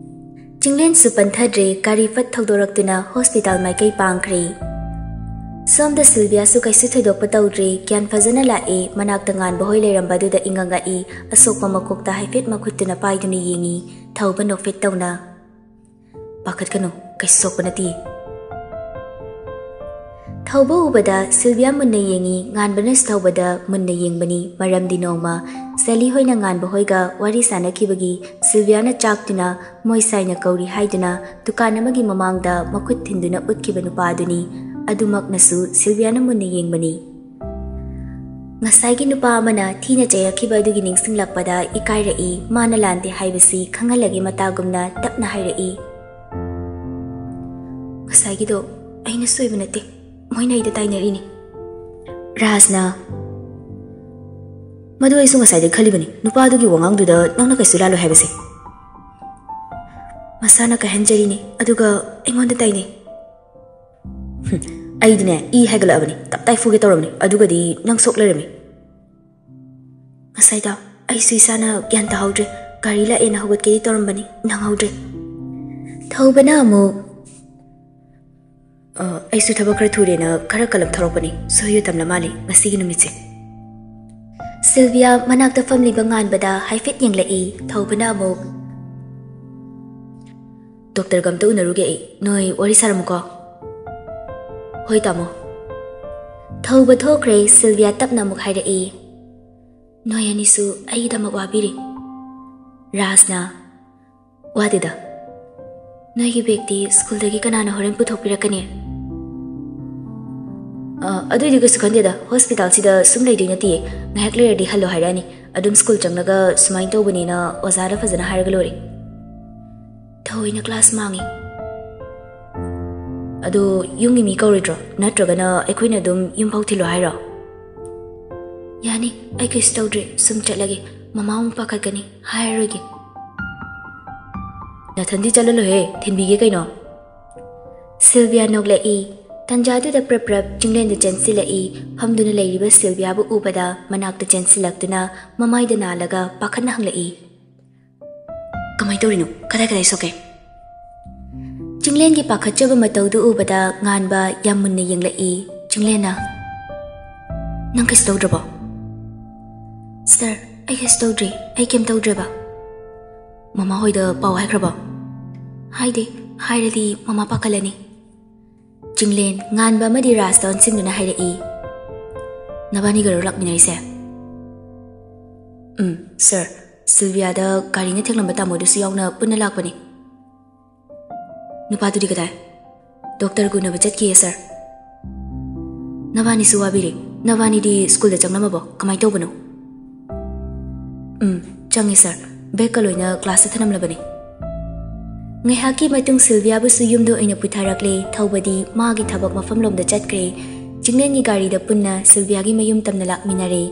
ꯆꯤꯡꯂꯦꯟꯁꯨ ꯄꯟꯊꯗ꯭ꯔꯦ꯫ ꯒꯥꯔꯤ ꯐꯠ ꯊꯧꯗꯣꯔꯛꯇꯨꯅ ꯍꯣꯁꯄꯤꯇꯥꯜ ꯃꯥꯏꯀꯩ ꯄꯥꯡꯈ꯭ꯔꯦ꯫ ꯁꯣꯝꯗ ꯁꯤꯜꯚꯤꯌꯥꯁꯨ ꯀꯩꯁꯨ ꯊꯣꯏꯗꯣꯛꯄ ꯇꯧꯗ꯭ꯔꯦ꯫ ꯒ꯭ꯌꯥꯟ ꯐꯖꯅ ꯂꯥꯛꯑꯦ꯫ ꯃꯅꯥꯛꯇ ꯉꯥꯟꯕ ꯍꯣꯏ ꯂꯩꯔꯝꯕ ꯑꯗꯨꯗ ꯏꯪꯉꯪꯉꯛꯏ꯫ ꯑꯁꯣꯛꯄ ꯃꯀꯣꯛꯇ ꯍꯥꯏꯐꯦꯠ ꯃꯈꯨꯠꯇꯨꯅ ꯄꯥꯏꯗꯨꯅ ꯌꯦꯡꯏ꯫ ꯊꯧꯕ ꯅꯣꯛꯐꯦꯠ ꯇꯧꯅ, "ꯄꯥꯈꯠꯀꯅꯨ, ꯀꯩꯁꯨ ꯁꯣꯛꯄ ꯅꯠꯇꯦ꯫" ꯊꯧꯕ ꯎꯕꯗ ꯁꯤꯜꯚꯤꯌꯥ ꯃꯨꯟꯅ ꯌꯦꯡꯏ꯫ ꯉꯥꯟꯕꯅꯁꯨ ꯊꯧꯕꯗ ꯃꯨꯟꯅ ꯌꯦꯡꯕꯅꯤ꯫ ꯃꯔꯝꯗꯤ ꯅꯣꯡꯃ ꯁꯦꯂꯤ ꯍꯣꯏꯅ ꯉꯥꯟꯕ ꯍꯣꯏꯒ ꯋꯥꯔꯤ ꯁꯥꯟꯅꯈꯤꯕꯒꯤ ꯁꯤꯜꯚꯤꯌꯥꯅ ꯆꯥꯛꯇꯨꯅ ꯃꯣꯏ ꯁꯥꯏꯅ ꯀꯧꯔꯤ ꯍꯥꯏꯗꯨꯅ ꯗꯨꯀꯥꯟ ꯑꯃꯒꯤ ꯃꯃꯥꯡꯗ ꯃꯈꯨꯠ ꯊꯤꯟꯗꯨꯅ ꯎꯠꯈꯤꯕ ꯅꯨꯄꯥꯗꯨꯅꯤ꯫ ꯑꯗꯨꯃꯛꯅꯁꯨ ꯁꯤꯜꯚꯤꯌꯥꯅ ꯃꯨꯟꯅ ꯌꯦꯡꯕꯅꯤ꯫ ꯉꯁꯥꯏꯒꯤ ꯅꯨꯄꯥ ꯑꯃꯅ ꯊꯤꯅ ꯆꯩꯔꯛꯈꯤꯕ ꯑꯗꯨꯒꯤ ꯅꯤꯡꯁꯤꯡꯂꯛꯄꯗ ꯏꯀꯥꯏꯔꯛꯏ꯫ ꯃꯥꯅ ꯂꯥꯟꯗꯦ ꯍꯥꯏꯕꯁꯤ ꯈꯪꯍꯜꯂꯒꯦ ꯃꯇꯥꯒꯨꯝꯅ ꯇꯞꯅ ꯍꯥꯏꯔꯛꯏ, "ꯉꯁꯥꯏꯒꯤꯗꯣ ꯑꯩꯅ ꯁꯣꯏꯕ ꯅꯠꯇꯦ, ꯃꯣꯏꯅ ꯑꯩꯗ ꯇꯥꯏꯅꯔꯤꯅꯤ꯫" ꯔꯥꯖꯅ, "ꯃꯗꯨ ꯑꯩꯁꯨ ꯉꯁꯥꯏꯗꯩ ꯈꯜꯂꯤꯕꯅꯤ, ꯅꯨꯄꯥꯗꯨꯒꯤ ꯋꯥꯉꯥꯡꯗꯨꯗ ꯅꯪꯅ ꯀꯩꯁꯨ ꯂꯥꯜꯂꯣꯏ ꯍꯥꯏꯕꯁꯦ꯫ ꯃꯁꯥꯅ ꯀꯥꯏꯍꯟꯖꯔꯤꯅꯤ, ꯑꯗꯨꯒ ꯑꯩꯉꯣꯟꯗ ꯇꯥꯏꯅꯩ꯫ ꯍꯨꯝ, ꯑꯩꯗꯤꯅꯦ, ꯏ ꯍꯥꯏꯒꯠꯂꯛꯑꯕꯅꯤ, ꯇꯞꯇꯥꯏ ꯐꯨꯒꯦ ꯇꯧꯔꯕꯅꯤ, ꯑꯗꯨꯒꯗꯤ ꯅꯪ ꯁꯣꯛ ꯂꯩꯔꯝꯃꯤ꯫" "ꯉꯁꯥꯏꯗꯣ ꯑꯩꯁꯨ ꯏꯁꯥꯅ ꯒ꯭ꯌꯥꯟ ꯇꯥꯍꯧꯗ꯭ꯔꯦ, ꯒꯥꯔꯤ ꯂꯥꯛꯑꯦꯅ ꯍꯧꯒꯠꯀꯦꯗꯤ ꯇꯧꯔꯝꯕꯅꯤ, ꯅꯪꯍꯧꯗ꯭ꯔꯦ꯫" ꯊꯧꯕꯅ ꯑꯃꯨꯛ, "ꯑ, ꯑꯩꯁꯨ ꯊꯕꯛ ꯈꯔ ꯊꯨꯔꯦꯅ ꯈꯔ ꯀꯜꯂꯞ ꯊꯧꯔꯛꯄꯅꯤ, ꯁꯣꯏꯌꯨ ꯇꯝꯂ ꯃꯥꯜꯂꯦ ꯉꯁꯤꯒꯤ ꯅꯨꯃꯤꯠꯁꯦ꯫" ꯁꯤꯜꯚꯤꯌꯥ ꯃꯅꯥꯛꯇ ꯐꯝꯂꯤꯕ ꯉꯥꯟꯕꯗ ꯍꯥꯏꯐꯦꯠ ꯌꯦꯡꯂꯛꯏ꯫ ꯊꯧꯕꯅ ꯑꯃꯨꯛ, "ꯗꯣꯛꯇꯔꯒ ꯑꯝꯇ ꯎꯅꯔꯨꯒꯦ ꯑꯩ, ꯅꯣꯏ ꯋꯥꯔꯤ ꯁꯥꯔꯝꯃꯨꯀꯣ꯫" "ꯍꯣꯏ ꯇꯥꯃꯣ꯫" ꯊꯧꯕ ꯊꯣꯛꯈ꯭ꯔꯦ꯫ ꯁꯤꯜꯚꯤꯌꯥ ꯇꯞꯅ ꯑꯃꯨꯛ ꯍꯥꯏꯔꯛꯏ, "ꯅꯣꯏ ꯑꯅꯤꯁꯨ ꯑꯩꯒꯤꯗꯃꯛ ꯋꯥꯕꯤꯔꯤ꯫" ꯔꯥꯖꯅ, "ꯋꯥꯗꯦꯗ꯫ ꯅꯣꯏꯒꯤ ꯕꯦꯒꯇꯤ ꯁ꯭ꯀꯨꯜꯗꯒꯤ ꯀꯅꯥꯅ ꯍꯣꯔꯦꯟ ꯄꯨꯊꯣꯛꯄꯤꯔꯛꯀꯅꯤ?" "ꯑ, ꯑꯗꯨꯏꯗꯤ ꯀꯩꯁꯨ ꯈꯟꯗꯦꯗ, ꯍꯣꯁꯄꯤꯇꯥꯜꯁꯤꯗ ꯁꯨꯝ ꯂꯩꯗꯣꯏ ꯅꯠꯇꯤꯌꯦ, ꯉꯥꯏꯍꯥꯛ ꯂꯩꯔꯗꯤ ꯍꯜꯂꯣ ꯍꯥꯏꯔꯛꯑꯅꯤ꯫ ꯑꯗꯨꯝ ꯁ꯭ꯀꯨꯜ ꯆꯪꯂꯒ ꯁꯨꯃꯥꯏꯅ ꯇꯧꯕꯅꯦꯅ ꯑꯣꯖꯥꯗ ꯐꯖꯅ ꯍꯥꯏꯔꯒ ꯂꯣꯏꯔꯦ꯫" ꯊꯑꯣꯏꯅ ꯀ꯭ꯂꯥꯁ ꯃꯥꯡꯉꯤ꯫ ꯑꯗꯣ ꯌꯨꯝꯒꯤ ꯃꯤ ꯀꯧꯔꯣꯏꯗ꯭ꯔꯣ? ꯅꯠꯇ꯭ꯔꯒꯅ ꯑꯩꯈꯣꯏꯅ ꯑꯗꯨꯝ ꯌꯨꯝꯐꯥꯎ ꯊꯤꯜꯂꯣ ꯍꯥꯏꯔꯣ? ꯌꯥꯅꯤ, ꯑꯩ ꯀꯩꯁꯨ ꯇꯧꯗ꯭ꯔꯦ, ꯁꯨꯝ ꯆꯠꯂꯒꯦ꯫ ꯃꯃꯥ ꯑꯃꯨꯛ ꯄꯥꯈꯠꯀꯅꯤ, ꯍꯥꯏꯔꯔꯣꯏꯒꯦ꯫ ꯅꯊꯟꯗꯤ ꯆꯠꯂꯂꯣꯍꯦ, ꯊꯤꯟꯕꯤꯒꯦ ꯀꯩꯅꯣ꯫ ꯁꯤꯜꯚꯤꯌꯥ ꯅꯣꯛꯂꯛꯏ꯫ ꯇꯟꯖꯥꯗꯨꯗ ꯄ꯭ꯔꯞ ꯄ꯭ꯔꯞ ꯆꯤꯡꯂꯦꯟꯗ ꯆꯦꯟꯁꯤꯜꯂꯛꯏ꯫ ꯐꯝꯗꯨꯅ ꯂꯩꯔꯤꯕ ꯁꯤꯜꯚꯤꯌꯥꯕꯨ ꯎꯕꯗ ꯃꯅꯥꯛꯇ ꯆꯦꯟꯁꯤꯜꯂꯛꯇꯨꯅ ꯃꯃꯥꯏꯗ ꯅꯥꯜꯂꯒ ꯄꯥꯈꯠꯅ ꯍꯪꯂꯛꯏ꯫ "ꯀꯃꯥꯏ ꯇꯧꯔꯤꯅꯣ? ꯀꯗꯥꯏ ꯀꯗꯥꯏ ꯁꯣꯛꯀꯦ?" ꯆꯤꯡꯂꯦꯟꯒꯤ ꯄꯥꯈꯠꯆꯕ ꯃꯇꯧꯗꯨ ꯎꯕꯗ ꯉꯥꯟꯕ ꯌꯥꯝ ꯃꯨꯟꯅ ꯌꯦꯡꯂꯛꯏ꯫ ꯆꯤꯡꯂꯦꯟꯅ, "ꯅꯪ ꯀꯩꯁꯨ ꯇꯧꯗ꯭ꯔꯕꯣ?" "ꯁꯥꯔ, ꯑꯩ ꯀꯩꯁꯨ ꯇꯧꯗ꯭ꯔꯤ, ꯑꯩ ꯀꯩꯝ ꯇꯧꯗ꯭ꯔꯦꯕ꯫" "ꯃꯃꯥ ꯍꯣꯏꯗ ꯄꯥꯎ ꯍꯥꯏꯈ꯭ꯔꯕꯣ?" "ꯍꯥꯏꯗꯦ, ꯍꯥꯏꯔꯗꯤ ꯃꯃꯥ ꯄꯥꯈꯠꯂꯅꯤ꯫" ꯆꯤꯡꯂꯦꯟ, ꯉꯥꯟꯕ ꯑꯃꯗꯤ ꯔꯥꯖꯇ ꯑꯣꯟꯁꯤꯟꯗꯨꯅ ꯍꯥꯏꯔꯛꯏ, "ꯅꯕꯥꯅꯤ ꯒꯥꯔꯤꯔꯣ ꯂꯥꯛꯃꯤꯟꯅꯔꯤꯁꯦ?" "ꯎꯝ, ꯁꯥꯔ꯫ ꯁꯤꯜꯚꯤꯌꯥꯗ ꯒꯥꯔꯤꯅ ꯊꯦꯡꯂꯝꯕ ꯇꯥꯃꯣꯗꯨꯁꯨ ꯌꯥꯎꯅ ꯄꯨꯟꯅ ꯂꯥꯛꯄꯅꯤ꯫" "ꯅꯨꯄꯥꯗꯨꯗꯤ ꯀꯗꯥꯏ?" "ꯗꯣꯛꯇꯔ ꯎꯅꯕ ꯆꯠꯈꯤꯌꯦ, ꯁꯥꯔ꯫" "ꯅꯕꯥꯅꯤꯁꯨ ꯋꯥꯕꯤꯔꯦ꯫ ꯅꯕꯥꯅꯤꯗꯤ ꯁ꯭ꯀꯨꯜꯗ ꯆꯪꯂꯝꯃꯕꯣ? ꯀꯃꯥꯏ ꯇꯧꯕꯅꯣ?" "ꯎꯝ, ꯆꯪꯉꯦ, ꯁꯥꯔ꯫ ꯕꯦꯒꯀ ꯂꯣꯏꯅ ꯀ꯭ꯂꯥꯁꯇ ꯊꯅꯝꯂꯕꯅꯤ꯫" ꯉꯥꯏꯍꯥꯛꯀꯤ ꯃꯇꯨꯡ ꯁꯤꯜꯚꯤꯌꯥꯕꯨꯁꯨ ꯌꯨꯝꯗ ꯑꯣꯏꯅ ꯄꯨꯊꯔꯛꯂꯦ꯫ ꯊꯧꯕꯗꯤ ꯃꯥꯒꯤ ꯊꯕꯛ ꯃꯐꯝꯂꯣꯝꯗ ꯆꯠꯈ꯭ꯔꯦ꯫ ꯆꯤꯡꯂꯦꯟꯒꯤ ꯒꯥꯔꯤꯗ ꯄꯨꯟꯅ ꯁꯤꯜꯚꯤꯌꯥꯒꯤ ꯃꯌꯨꯝ ꯇꯝꯅ ꯂꯥꯛꯃꯤꯟꯅꯔꯦ꯫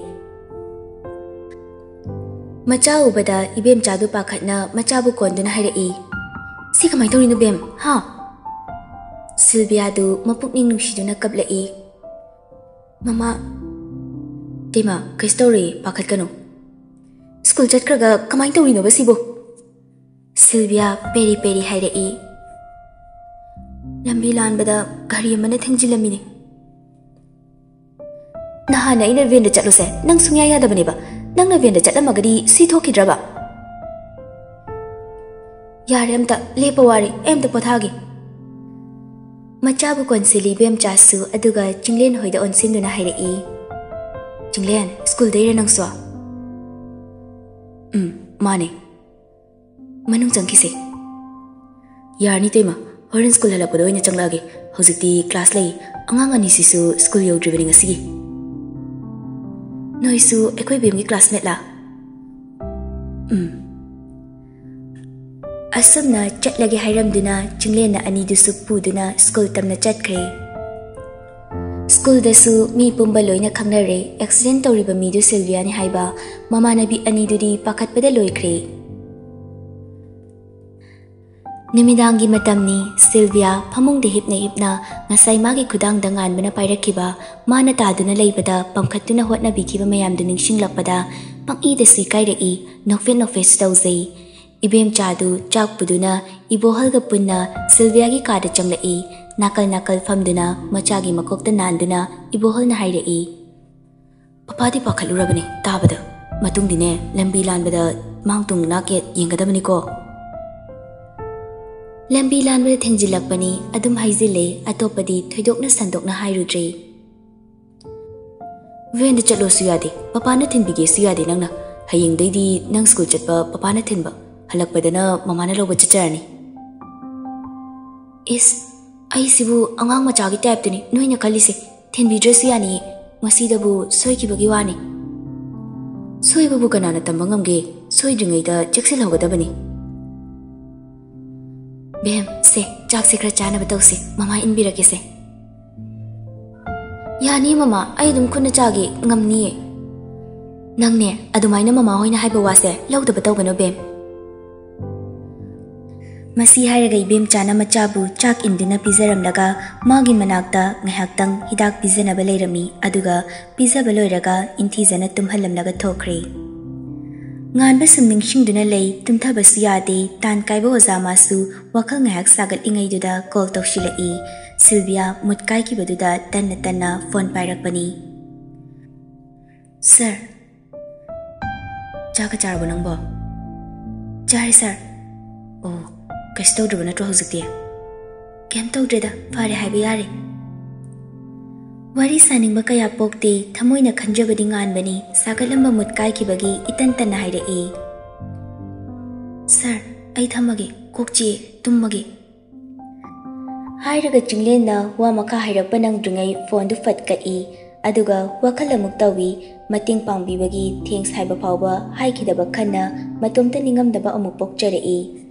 ꯃꯆꯥ ꯎꯕꯗ ꯏꯕꯦꯝꯆꯥꯗꯨ ꯄꯥꯈꯠꯅ ꯃꯆꯥꯕꯨ ꯀꯣꯟꯗꯨꯅ ꯍꯥꯏꯔꯛꯏ, "ꯁꯤ ꯀꯃꯥꯏ ꯇꯧꯔꯤꯅꯣ, ꯕꯦꯝ? ꯍꯥ?" ꯁꯤꯜꯚꯤꯌꯥꯗꯨ ꯃꯄꯨꯛꯅꯤꯡ ꯅꯨꯡꯁꯤꯗꯨꯅ ꯀꯞꯂꯛꯏ꯫ "ꯃꯃꯥ꯫" "ꯇꯦꯃ, ꯀꯩꯁꯨ ꯇꯧꯔꯣꯏꯌꯦ, ꯄꯥꯈꯠꯀꯅꯨ꯫" "ꯁ꯭ꯀꯨꯜ ꯆꯠꯈ꯭ꯔꯒ ꯀꯃꯥꯏ ꯇꯧꯔꯤꯅꯣꯕ ꯁꯤꯕꯨ?" ꯁꯤꯜꯚꯤꯌꯥ ꯄꯦꯔꯤ ꯄꯦꯔꯤ ꯍꯥꯏꯔꯛꯏ꯫ "ꯂꯝꯕꯤ ꯂꯥꯟꯕꯗ ꯒꯥꯔꯤ ꯑꯃꯅ ꯊꯦꯡꯖꯤꯜꯂꯝꯃꯤꯅꯦ꯫" "ꯅꯍꯥꯟ ꯑꯩꯅ ꯚꯦꯟꯗ ꯆꯠꯂꯨꯁꯦ, ꯅꯪ ꯁꯨꯡꯌꯥ ꯌꯥꯗꯕꯅꯦꯕ꯫ ꯅꯪꯅ ꯚꯦꯟꯗ ꯆꯠꯂꯝꯃꯒꯗꯤ ꯁꯤ ꯊꯣꯛꯈꯤꯗ꯭ꯔꯕ?" "ꯌꯥꯔꯦ, ꯑꯝꯇ ꯂꯦꯞꯄ ꯋꯥꯔꯦ, ꯑꯩ ꯑꯝꯇ ꯄꯣꯊꯥꯒꯦ꯫" ꯃꯆꯥꯕꯨ ꯀꯣꯟꯁꯤꯜꯂꯤ ꯏꯕꯦꯝꯆꯥꯁꯨ, ꯑꯗꯨꯒ ꯆꯤꯡꯂꯦꯟ ꯍꯣꯏꯗ ꯑꯣꯟꯁꯤꯟꯗꯨꯅ ꯍꯥꯏꯔꯛꯏ, "ꯆꯤꯡꯂꯦꯟ, ꯁ꯭ꯀꯨꯜꯗꯩꯔ ꯅꯪꯁꯨ?" "ꯎꯝ, ꯃꯥꯅꯦ꯫ ꯃꯅꯨꯡ ꯆꯪꯈꯤꯁꯦ꯫" "ꯌꯥꯔꯅꯤ ꯇꯦꯃ, ꯍꯣꯔꯦꯟ ꯁ꯭ꯀꯨꯜ ꯍꯜꯂꯛꯄꯗ ꯑꯣꯏꯅ ꯆꯪꯂꯛꯑꯒꯦ꯫ ꯍꯧꯖꯤꯛꯇꯤ ꯀ꯭ꯂꯥꯁ ꯂꯩ꯫ ꯑꯉꯥꯡ ꯑꯅꯤꯁꯤꯁꯨ ꯁ꯭ꯀꯨꯜ ꯌꯧꯗ꯭ꯔꯤꯕꯅꯤ ꯉꯁꯤꯒꯤ꯫" "ꯅꯣꯏꯁꯨ ꯑꯩꯈꯣꯏ ꯕꯦꯝꯒꯤ ꯀ꯭ꯂꯥꯁꯃꯦꯠꯂꯥ?" "ꯎꯝ꯫" ꯑꯁꯨꯝꯅ ꯆꯠꯂꯒꯦ ꯍꯥꯏꯔꯝꯗꯨꯅ ꯆꯤꯡꯂꯦꯟꯅ ꯑꯅꯤꯗꯨꯁꯨ ꯄꯨꯗꯨꯅ ꯁ꯭ꯀꯨꯜ ꯇꯝꯅ ꯆꯠꯈ꯭ꯔꯦ꯫ ꯁ꯭ꯀꯨꯜꯗꯁꯨ ꯃꯤ ꯄꯨꯝꯕ ꯂꯣꯏꯅ ꯈꯪꯅꯔꯦ, ꯑꯦꯛꯁꯤꯗꯦꯟ ꯇꯧꯔꯤꯕ ꯃꯤꯗꯨ ꯁꯤꯜꯚꯤꯌꯥꯅꯤ ꯍꯥꯏꯕ꯫ ꯃꯃꯥꯟꯅꯕꯤ ꯑꯅꯤꯗꯨꯗꯤ ꯄꯥꯈꯠꯄꯗ ꯂꯣꯏꯈ꯭ꯔꯦ꯫ ꯅꯨꯃꯤꯗꯥꯡꯒꯤ ꯃꯇꯝꯅꯤ꯫ ꯁꯤꯜꯚꯤꯌꯥ ꯐꯃꯨꯡꯗ ꯍꯤꯞꯅ ꯍꯤꯞꯅ ꯉꯁꯥꯏ ꯃꯥꯒꯤ ꯈꯨꯗꯥꯡꯗ ꯉꯥꯟꯕꯅ ꯄꯥꯏꯔꯛꯈꯤꯕ, ꯃꯥꯅ ꯇꯥꯗꯨꯅ ꯂꯩꯕꯗ ꯄꯝꯈꯠꯇꯨꯅ ꯍꯣꯠꯅꯕꯤꯈꯤꯕ ꯃꯌꯥꯝꯗꯨ ꯅꯤꯡꯁꯤꯡꯂꯛꯄꯗ ꯄꯪꯏꯗꯁꯨ ꯏꯀꯥꯏꯔꯛꯏ, ꯅꯣꯛꯐꯦꯠ ꯅꯣꯛꯐꯦꯠꯁꯨ ꯇꯧꯖꯩ꯫ ꯏꯕꯦꯝꯆꯥꯗꯨ ꯆꯥꯛ ꯄꯨꯗꯨꯅ ꯏꯕꯣꯍꯜꯒ ꯄꯨꯟꯅ ꯁꯤꯜꯚꯤꯌꯥꯒꯤ ꯀꯥꯗ ꯆꯪꯂꯛꯏ꯫ ꯅꯥꯀꯜ ꯅꯥꯀꯜ ꯐꯝꯗꯨꯅ ꯃꯆꯥꯒꯤ ꯃꯀꯣꯛꯇ ꯅꯥꯟꯗꯨꯅ ꯏꯕꯣꯍꯜꯅ ꯍꯥꯏꯔꯛꯏ, "ꯄꯄꯥꯗꯤ ꯄꯥꯈꯠꯂꯨꯔꯕꯅꯤ ꯇꯥꯕꯗ꯫ ꯃꯇꯨꯡꯗꯤꯅꯦ, ꯂꯝꯕꯤ ꯂꯥꯟꯕꯗ ꯃꯥꯡ ꯇꯨꯡ ꯅꯥꯛ ꯌꯦꯠ ꯌꯦꯡꯒꯗꯕꯅꯤꯀꯣ꯫" ꯂꯝꯕꯤ ꯂꯥꯟꯕꯗ ꯊꯦꯡꯖꯤꯜꯂꯛꯄꯅꯤ, ꯑꯗꯨꯝ ꯍꯥꯏꯖꯤꯜꯂꯦ, ꯑꯇꯣꯞꯄꯗꯤ ꯊꯣꯏꯗꯣꯛꯅ ꯁꯟꯗꯣꯛꯅ ꯍꯥꯏꯔꯨꯗ꯭ꯔꯦ꯫ "ꯚꯦꯟꯗ ꯆꯠꯂꯣꯁꯨ ꯌꯥꯗꯦ, ꯄꯄꯥꯅ ꯊꯤꯟꯕꯤꯒꯦꯁꯨ ꯌꯥꯗꯦ ꯅꯪꯅ꯫ ꯍꯌꯦꯡꯗꯩꯗꯤ ꯅꯪ ꯁ꯭ꯀꯨꯜ ꯆꯠꯄ ꯄꯄꯥꯅ ꯊꯤꯟꯕ, ꯍꯜꯂꯛꯄꯗꯅ ꯃꯃꯥꯅ ꯂꯧꯕ ꯆꯠꯆꯔꯅꯤ꯫" "ꯏꯁ, ꯑꯩꯁꯤꯕꯨ ꯑꯉꯥꯡ ꯃꯆꯥꯒꯤ ꯇꯥꯏꯞꯇꯅꯤ ꯅꯣꯏꯅ ꯈꯜꯂꯤꯁꯦ꯫ ꯊꯤꯟꯕꯤꯗ꯭ꯔꯁꯨ ꯌꯥꯅꯤꯌꯦ, ꯃꯁꯤꯗꯕꯨ ꯁꯣꯏꯈꯤꯕꯒꯤ ꯋꯥꯅꯤ꯫" "ꯁꯣꯏꯕꯕꯨ ꯀꯅꯥꯅ ꯇꯝꯕ ꯉꯝꯒꯦ? ꯁꯣꯏꯗ꯭ꯔꯤꯉꯩꯗ ꯆꯦꯛꯁꯤꯜꯍꯧꯒꯗꯕꯅꯤ꯫" "ꯕꯦꯝ, ꯁꯦ, ꯆꯥꯛꯁꯦ ꯈꯔ ꯆꯥꯅꯕ ꯇꯧꯁꯦ, ꯃꯃꯥ ꯏꯟꯕꯤꯔꯛꯀꯦꯁꯦ꯫" "ꯌꯥꯅꯤ ꯃꯃꯥ, ꯑꯩ ꯑꯗꯨꯝ ꯈꯨꯠꯅ ꯆꯥꯒꯦ, ꯉꯝꯅꯤꯌꯦ꯫" "ꯅꯪꯅꯦ, ꯑꯗꯨꯃꯥꯏꯅ ꯃꯃꯥ ꯍꯣꯏꯅ ꯍꯥꯏꯕ ꯋꯥꯁꯦ ꯂꯧꯗꯕ ꯇꯧꯒꯅꯨ ꯕꯦꯝ꯫" ꯃꯁꯤ ꯍꯥꯏꯔꯒ ꯏꯕꯦꯝꯆꯥꯅ ꯃꯆꯥꯕꯨ ꯆꯥꯛ ꯏꯟꯗꯨꯅ ꯄꯤꯖꯔꯝꯂꯒ ꯃꯥꯒꯤ ꯃꯅꯥꯛꯇ ꯉꯥꯏꯍꯥꯛꯇꯪ ꯍꯤꯗꯥꯛ ꯄꯤꯖꯅꯕ ꯂꯩꯔꯝꯃꯤ, ꯑꯗꯨꯒ ꯄꯤꯖꯕ ꯂꯣꯏꯔꯒ ꯏꯟꯊꯤꯖꯅ ꯇꯨꯝꯍꯜꯂꯝꯂꯒ ꯊꯣꯛꯈ꯭ꯔꯦ꯫ ꯉꯥꯟꯕ ꯁꯨꯝ ꯅꯤꯡꯁꯤꯡꯗꯨꯅ ꯂꯩ, ꯇꯨꯝꯊꯕꯁꯨ ꯌꯥꯗꯦ꯫ ꯇꯥꯟ ꯀꯥꯏꯕ ꯑꯣꯖꯥ ꯃꯥꯁꯨ ꯋꯥꯈꯜ ꯉꯥꯏꯍꯥꯛ ꯁꯥꯒꯠꯂꯤꯉꯩꯗꯨꯗ ꯀꯣꯜ ꯇꯧꯁꯤꯜꯂꯛꯏ꯫ ꯁꯤꯜꯚꯤꯌꯥ ꯃꯨꯠ ꯀꯥꯏꯈꯤꯕꯗꯨꯗ ꯇꯟꯅ ꯇꯟꯅ ꯐꯣꯟ ꯄꯥꯏꯔꯛꯄꯅꯤ꯫ "ꯁꯥꯔ, ꯆꯥꯛꯀ ꯆꯥꯔꯕꯣ ꯅꯪꯕꯣ?" "ꯆꯥꯔꯦ ꯁꯥꯔ꯫" "ꯑꯣ, ꯀꯩꯁꯨ ꯇꯧꯗ꯭ꯔꯕ ꯅꯠꯇ꯭ꯔꯣ ꯍꯧꯖꯤꯛꯇꯤ?" "ꯀꯩꯝ ꯇꯧꯗ꯭ꯔꯦꯗ, ꯐꯔꯦ ꯍꯥꯏꯕ ꯌꯥꯔꯦ꯫" ꯋꯥꯔꯤ ꯁꯥꯅꯤꯡꯕ ꯀꯌꯥ ꯄꯣꯛꯇꯦ, ꯊꯃꯣꯏꯅ ꯈꯟꯖꯕꯗꯤ ꯉꯥꯟꯕꯅꯤ, ꯁꯥꯒꯠꯂꯝꯕ ꯃꯨꯠ ꯀꯥꯏꯈꯤꯕꯒꯤ ꯏꯇꯟ ꯇꯟꯅ ꯍꯥꯏꯔꯛꯏ꯫ "ꯁꯥꯔ, ꯑꯩ ꯊꯝꯃꯒꯦ, ꯀꯣꯛ ꯆꯤꯛꯑꯦ, ꯇꯨꯝꯃꯒꯦ꯫" ꯍꯥꯏꯔꯒ ꯆꯤꯡꯂꯦꯟꯅ ꯋꯥ ꯃꯈꯥ ꯍꯥꯏꯔꯛꯄ ꯅꯪꯗ꯭ꯔꯤꯉꯩ ꯐꯣꯟꯗꯨ ꯐꯠ ꯀꯛꯏ꯫ ꯑꯗꯨꯒ ꯋꯥꯈꯜ ꯑꯃꯨꯛ ꯇꯧꯏ꯫ ꯃꯇꯦꯡ ꯄꯥꯡꯕꯤꯕꯒꯤ ꯊꯦꯡꯁ ꯍꯥꯏꯕ ꯐꯥꯎꯕ ꯍꯥꯏꯈꯤꯗꯕ ꯈꯟꯅ ꯃꯇꯣꯝꯇ ꯅꯤꯡꯉꯝꯗꯕ ꯑꯃꯨꯛ ꯄꯣꯛꯆꯔꯛꯏ꯫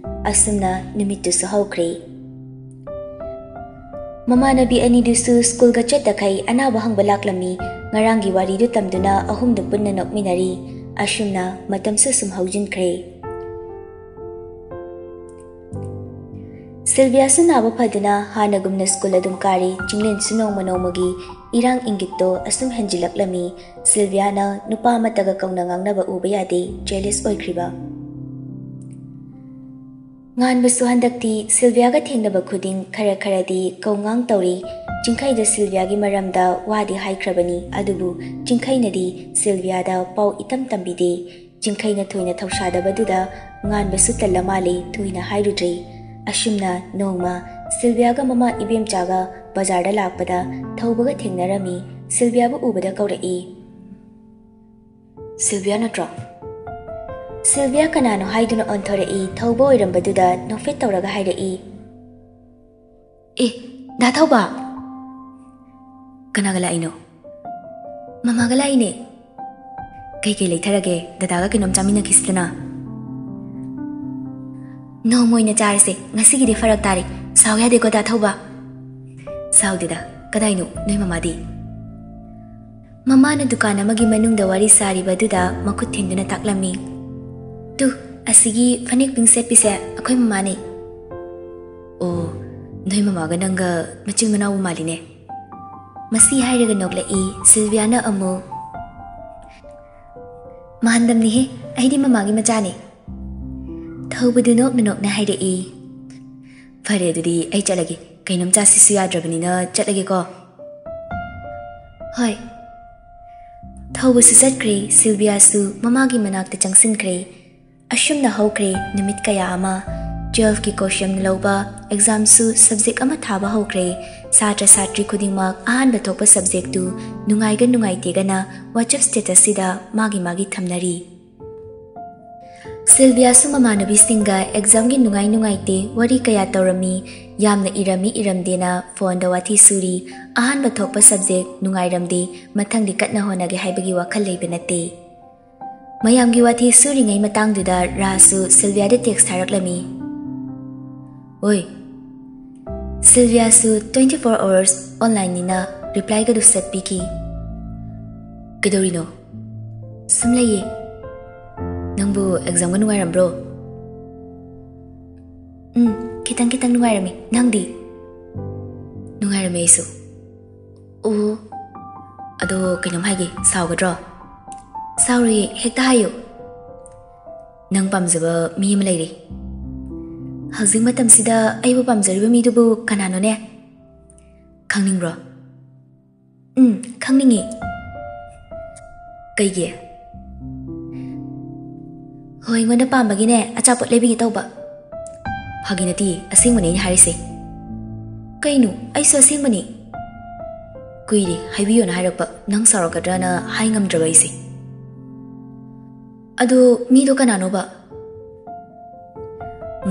ꯑꯁꯨꯝꯅ ꯅꯨꯃꯤꯠꯇꯨꯁꯨ ꯍꯧꯈ꯭ꯔꯦ꯫ ꯃꯃꯥꯟꯅꯕꯤ ꯑꯅꯤꯗꯨꯁꯨ ꯁ꯭ꯀꯨꯜꯒ ꯆꯠꯇꯈꯩ ꯑꯅꯥꯕ ꯍꯪꯕ ꯂꯥꯛꯂꯝꯃꯤ꯫ ꯉꯔꯥꯡꯒꯤ ꯋꯥꯔꯤꯗꯨ ꯇꯝꯗꯨꯅ ꯑꯍꯨꯝꯗꯨ ꯄꯨꯟꯅ ꯅꯣꯛꯃꯤꯟꯅꯔꯤ꯫ ꯑꯁꯨꯝꯅ ꯃꯇꯝꯁꯨ ꯁꯨꯝ ꯍꯧꯖꯤꯟꯈ꯭ꯔꯦ꯫ ꯁꯤꯜꯚꯤꯌꯥꯁꯨ ꯅꯥꯕ ꯐꯗꯨꯅ ꯍꯥꯟꯅꯒꯨꯝꯅ ꯁ꯭ꯀꯨꯜ ꯑꯗꯨꯝ ꯀꯥꯔꯤ꯫ ꯆꯤꯡꯂꯦꯟꯁꯨ ꯅꯣꯡꯃ ꯅꯣꯡꯃꯒꯤ ꯏꯔꯥꯡ ꯏꯪꯒꯤꯠꯇꯣ ꯑꯁꯨꯝ ꯍꯦꯟꯖꯤꯜꯂꯛꯂꯝꯃꯤ꯫ ꯁꯤꯜꯚꯤꯌꯥꯅ ꯅꯨꯄꯥ ꯑꯃꯠꯇꯒ ꯀꯧꯅ ꯉꯥꯡꯅꯕ ꯎꯕ ꯌꯥꯗꯦ, ꯖꯦꯂꯤꯁ ꯑꯣꯏꯈ꯭ꯔꯤꯕ꯫ ꯉꯥꯟꯕꯁꯨ ꯍꯟꯗꯛꯇꯤ ꯁꯤꯜꯚꯤꯌꯥꯒ ꯊꯦꯡꯅꯕ ꯈꯨꯗꯤꯡ ꯈꯔ ꯈꯔꯗꯤ ꯀꯧꯉꯥꯡ ꯇꯧꯔꯤ꯫ ꯆꯤꯡꯈꯩꯗ ꯁꯤꯜꯚꯤꯌꯥꯒꯤ ꯃꯔꯝꯗ ꯋꯥꯗꯤ ꯍꯥꯏꯈ꯭ꯔꯕꯅꯤ, ꯑꯗꯨꯕꯨ ꯆꯤꯡꯈꯩꯅꯗꯤ ꯁꯤꯜꯚꯤꯌꯥꯗ ꯄꯥꯎ ꯏꯇꯝ ꯇꯝꯕꯤꯗꯦ꯫ ꯆꯤꯡꯈꯩꯅ ꯊꯣꯏꯅ ꯊꯧꯁꯥꯗꯕꯗꯨꯗ ꯉꯥꯟꯕꯁꯨ ꯇꯜꯂ ꯃꯥꯜꯂꯦ, ꯊꯣꯏꯅ ꯍꯥꯏꯔꯨꯗ꯭ꯔꯦ꯫ ꯑꯁꯨꯝꯅ ꯅꯣꯡꯃ ꯁꯤꯜꯚꯤꯌꯥꯒ ꯃꯃꯥ ꯏꯕꯦꯝꯆꯥꯒ ꯕꯖꯥꯔꯗ ꯂꯥꯛꯄꯗ ꯊꯧꯕꯒ ꯊꯦꯡꯅꯔꯝꯃꯤ꯫ ꯁꯤꯜꯚꯤꯌꯥꯕꯨ ꯎꯕꯗ ꯀꯧꯔꯛꯏ꯫ "ꯁꯤꯜꯚꯤꯌꯥ ꯅꯠꯇ꯭ꯔꯣ?" ꯁꯤꯜꯚꯤꯌꯥ ꯀꯅꯥꯅꯣ ꯍꯥꯏꯗꯨꯅ ꯑꯣꯟꯊꯣꯔꯛꯏ꯫ ꯊꯧꯕ ꯑꯣꯏꯔꯝꯕꯗꯨꯗ ꯅꯣꯛꯐꯦꯠ ꯇꯧꯔꯒ ꯍꯥꯏꯔꯛꯏ, "ꯑꯦ, ꯗꯥ ꯊꯧꯕ!" "ꯀꯅꯥꯒ ꯂꯥꯛꯏꯅꯣ?" "ꯃꯃꯥꯒ ꯂꯥꯛꯏꯅꯦ꯫" "ꯀꯩꯀꯩ ꯂꯩꯊꯔꯒꯦ? ꯗꯗꯥꯒ ꯀꯩꯅꯣꯝ ꯆꯥꯃꯤꯟꯅꯈꯤꯁꯤꯗꯅ꯫" "ꯅꯣꯡꯃ ꯑꯣꯏꯅ ꯆꯥꯔꯁꯦ, ꯉꯁꯤꯒꯤꯗꯤ ꯐꯔꯛ ꯇꯥꯔꯦ꯫ ꯁꯥꯎ ꯌꯥꯗꯦꯀꯣ, ꯗꯥ ꯊꯧꯕ?" "ꯁꯥꯎꯗꯦꯗ꯫ ꯀꯗꯥꯏꯅꯣ ꯅꯣꯏ ꯃꯃꯥꯗꯤ?" ꯃꯃꯥꯅ ꯗꯨꯀꯥꯟ ꯑꯃꯒꯤ ꯃꯅꯨꯡꯗ ꯋꯥꯔꯤ ꯁꯥꯔꯤꯕꯗꯨꯗ ꯃꯈꯨꯠ ꯊꯤꯟꯗꯨꯅ ꯇꯥꯛꯂꯝꯃꯤ꯫ "ꯇꯨ, ꯑꯁꯤꯒꯤ ꯐꯅꯦꯛ ꯄꯤꯡ ꯁꯦꯠꯄꯤꯁꯦ ꯑꯩꯈꯣꯏ ꯃꯃꯥꯅꯦ꯫" "ꯑꯣ, ꯅꯣꯏ ꯃꯃꯥꯒ ꯅꯪꯒ ꯃꯆꯤꯟ ꯃꯅꯥꯎꯕꯨ ꯃꯥꯜꯂꯤꯅꯦ꯫" ꯃꯁꯤ ꯍꯥꯏꯔꯒ ꯅꯣꯛꯂꯛꯏ꯫ ꯁꯤꯜꯚꯤꯌꯥꯅ ꯑꯃꯨꯛ, "ꯃꯥꯟꯗꯝꯅꯤꯍꯦ, ꯑꯩꯗꯤ ꯃꯃꯥꯒꯤ ꯃꯆꯥꯅꯦ꯫" ꯊꯧꯕꯗꯨ ꯅꯣꯛꯅ ꯅꯣꯛꯅ ꯍꯥꯏꯔꯛꯏ꯫ "ꯐꯔꯦ, ꯑꯗꯨꯗꯤ ꯑꯩ ꯆꯠꯂꯒꯦ꯫ ꯀꯩꯅꯣꯝ ꯆꯥꯁꯤꯁꯨ ꯌꯥꯗ꯭ꯔꯕꯅꯤꯅ ꯆꯠꯂꯒꯦꯀꯣ꯫" "ꯍꯣꯏ꯫" ꯊꯧꯕꯁꯨ ꯆꯠꯈ꯭ꯔꯦ, ꯁꯤꯜꯚꯤꯌꯥꯁꯨ ꯃꯃꯥꯒꯤ ꯃꯅꯥꯛꯇ ꯆꯪꯁꯤꯟꯈ꯭ꯔꯦ꯫ ꯑꯁꯨꯝꯅ ꯍꯧꯈ꯭ꯔꯦ ꯅꯨꯃꯤꯠ ꯀꯌꯥ ꯑꯃ꯫ ꯇꯨꯋꯦꯜꯐꯀꯤ ꯀꯣꯁꯤꯌꯝ ꯂꯧꯕ ꯑꯦꯛꯖꯥꯝꯁꯨ ꯁꯕꯖꯦꯛ ꯑꯃ ꯊꯥꯕ ꯍꯧꯈ꯭ꯔꯦ꯫ ꯁꯥꯇ꯭ꯔ ꯁꯥꯇ꯭ꯔꯤ ꯈꯨꯗꯤꯡꯃꯛ ꯑꯍꯥꯟꯕ ꯊꯣꯛꯄ ꯁꯕꯖꯦꯛꯇꯨ ꯅꯨꯡꯉꯥꯏꯒ ꯅꯨꯡꯉꯥꯏꯇꯦꯒꯅ WhatsApp statusꯁꯤꯗ ꯃꯥꯒꯤ ꯃꯥꯒꯤ ꯊꯝꯅꯔꯤ꯫ ꯁꯤꯜꯚꯤꯌꯥꯁꯨ ꯃꯃꯥꯟꯅꯕꯤꯁꯤꯡꯒ ꯑꯦꯛꯖꯥꯝꯒꯤ ꯅꯨꯡꯉꯥꯏ ꯅꯨꯡꯉꯥꯏꯇꯦ ꯋꯥꯔꯤ ꯀꯌꯥ ꯇꯧꯔꯝꯃꯤ꯫ ꯌꯥꯝꯅ ꯏꯔꯝꯃꯤ ꯏꯔꯝꯗꯦꯅ ꯐꯣꯟꯗ ꯋꯥꯊꯤ ꯁꯨꯔꯤ꯫ ꯑꯍꯥꯟꯕ ꯊꯣꯛꯄ ꯁꯕꯖꯦꯛ ꯅꯨꯡꯉꯥꯏꯔꯝꯗꯦ, ꯃꯊꯪꯗꯤ ꯀꯟꯅ ꯍꯣꯠꯅꯒꯦ ꯍꯥꯏꯕꯒꯤ ꯋꯥꯈꯜ ꯂꯩꯕ ꯅꯠꯇꯦ꯫ ꯃꯌꯥꯝꯒꯤ ꯋꯥꯊꯤ ꯁꯨꯔꯤꯉꯩ ꯃꯇꯥꯡꯗꯨꯗ ꯔꯥꯖꯁꯨ ꯁꯤꯜꯚꯤꯌꯥꯗ ꯇꯦꯛꯁ ꯊꯥꯔꯛꯂꯝꯃꯤ꯫ ꯍꯣꯏ, ꯁꯤꯜꯚꯤꯌꯥꯁꯨ twenty four hours online ꯅꯤꯅ reply ꯒꯗꯨ ꯁꯠ ꯄꯤꯈꯤ꯫ "ꯀꯩꯗꯧꯔꯤꯅꯣ?" "ꯁꯨꯝ ꯂꯩꯌꯦ꯫ ꯅꯪꯕꯨ exam ꯒ ꯅꯨꯡꯉꯥꯏꯔꯝꯕ꯭ꯔꯣ?" "ꯎꯝ, ꯈꯤꯇꯪ ꯈꯤꯇꯪ ꯅꯨꯡꯉꯥꯏꯔꯝꯃꯤ꯫ ꯅꯪꯗꯤ?" "ꯅꯨꯡꯉꯥꯏꯔꯝꯃꯦ ꯑꯩꯁꯨ꯫" "ꯑꯣ, ꯑꯗꯣ ꯀꯩꯅꯣꯝ ꯍꯥꯏꯒꯦ, ꯁꯥꯎꯒꯗ꯭ꯔꯣ?" "ꯁꯥꯎꯔꯣꯏꯌꯦ, ꯍꯦꯛꯇ ꯍꯥꯏꯌꯨ꯫" "ꯅꯪ ꯄꯥꯝꯖꯕ ꯃꯤ ꯑꯃ ꯂꯩꯔꯦ꯫" "ꯍꯧꯖꯤꯛ ꯃꯇꯝꯁꯤꯗ ꯑꯩꯕꯨ ꯄꯥꯝꯖꯔꯤꯕ ꯃꯤꯗꯨꯕꯨ ꯀꯅꯥꯅꯣꯅꯦ? ꯈꯪꯅꯤꯡꯕ꯭ꯔꯣ?" "ꯎꯝ, ꯈꯪꯅꯤꯡꯉꯤ꯫" "ꯀꯩꯒꯤ?" "ꯍꯣꯏ, ꯑꯩꯉꯣꯟꯗ ꯄꯥꯝꯕꯒꯤꯅꯦ, ꯑꯆꯥꯄꯣꯠ ꯂꯩꯕꯤꯒꯦ ꯇꯧꯕ꯫" "ꯐꯥꯒꯤ ꯅꯠꯇꯤꯌꯦ, ꯑꯁꯦꯡꯕꯅꯦ ꯑꯩꯅ ꯍꯥꯏꯔꯤꯁꯦ꯫" "ꯀꯩꯅꯣ? ꯑꯩꯁꯨ ꯑꯁꯦꯡꯕꯅꯤ꯫" "ꯀꯨꯏꯔꯦ ꯍꯥꯏꯕꯤꯌꯣꯅ ꯍꯥꯏꯔꯛꯄ, ꯅꯪ ꯁꯥꯎꯔꯛꯀꯗ꯭ꯔꯅ ꯍꯥꯏ ꯉꯝꯗ꯭ꯔꯕ ꯑꯩꯁꯦ꯫" "ꯑꯗꯣ ꯃꯤꯗꯣ ꯀꯅꯥꯅꯣꯕ?"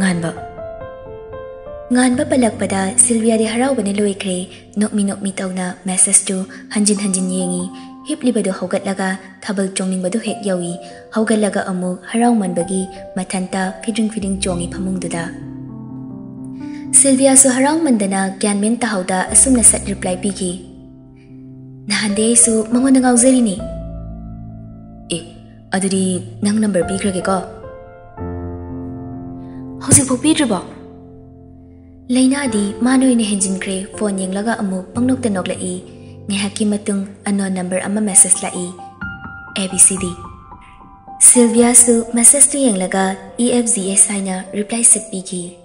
"ꯉꯥꯟꯕ꯫" ꯉꯥꯟꯕ ꯄꯜꯂꯛꯄꯗ ꯁꯤꯜꯚꯤꯌꯥꯗꯤ ꯍꯔꯥꯎꯕꯅ ꯂꯣꯏꯈ꯭ꯔꯦ꯫ ꯅꯣꯛꯃꯤ ꯅꯣꯛꯃꯤ ꯇꯧꯅ message ꯇꯨ ꯍꯟꯖꯤꯟ ꯍꯟꯖꯤꯟ ꯌꯦꯡꯉꯤ꯫ ꯍꯤꯞꯂꯤꯕꯗꯨ ꯍꯧꯒꯠꯂꯒ ꯊꯥꯕꯜ ꯆꯣꯡꯅꯤꯡꯕꯗꯨ ꯍꯦꯛ ꯌꯧꯏ꯫ ꯍꯧꯒꯠꯂꯒ ꯑꯃꯨꯛ ꯍꯔꯥꯎꯃꯟꯕꯒꯤ ꯃꯊꯟꯇ ꯐꯤꯗ꯭ꯔꯤꯡ ꯐꯤꯗ꯭ꯔꯤꯡ ꯆꯣꯡꯉꯤ ꯐꯃꯨꯡꯗꯨꯗ꯫ ꯁꯤꯜꯚꯤꯌꯥꯁꯨ ꯍꯔꯥꯎꯃꯟꯗꯅ ꯒ꯭ꯌꯥꯟ ꯃꯦꯟ ꯇꯥꯍꯧꯗ ꯑꯁꯨꯝꯅ ꯁꯠ reply ꯄꯤꯈꯤ, "ꯅꯍꯥꯟꯗꯩ ꯑꯩꯁꯨ ꯃꯉꯣꯟꯗ ꯉꯥꯎꯖꯔꯤꯅꯤ꯫" "ꯑꯦ, ꯑꯗꯨꯗꯤ ꯅꯪ number ꯄꯤꯈ꯭ꯔꯒꯦꯀꯣ꯫" "ꯍꯧꯖꯤꯛꯐꯥꯎ ꯄꯤꯗ꯭ꯔꯤꯕꯣ?" ꯂꯩꯅꯥꯗꯤ ꯃꯥꯅ ꯑꯣꯏꯅ ꯍꯦꯟꯖꯤꯟꯈ꯭ꯔꯦ꯫ Phone ꯌꯦꯡꯂꯒ ꯑꯃꯨꯛ ꯄꯪꯅꯣꯛꯇ ꯅꯣꯛꯂꯛꯏ꯫ ꯉꯥꯏꯍꯥꯛꯀꯤ ꯃꯇꯨꯡ unknown number ꯑꯃ message ꯂꯥꯛꯏ꯫ A B C D꯫ ꯁꯤꯜꯚꯤꯌꯥꯁꯨ message two ꯌꯦꯡꯂꯒ E F G H ꯍꯥꯏꯅ reply ꯁꯠ ꯄꯤꯈꯤ꯫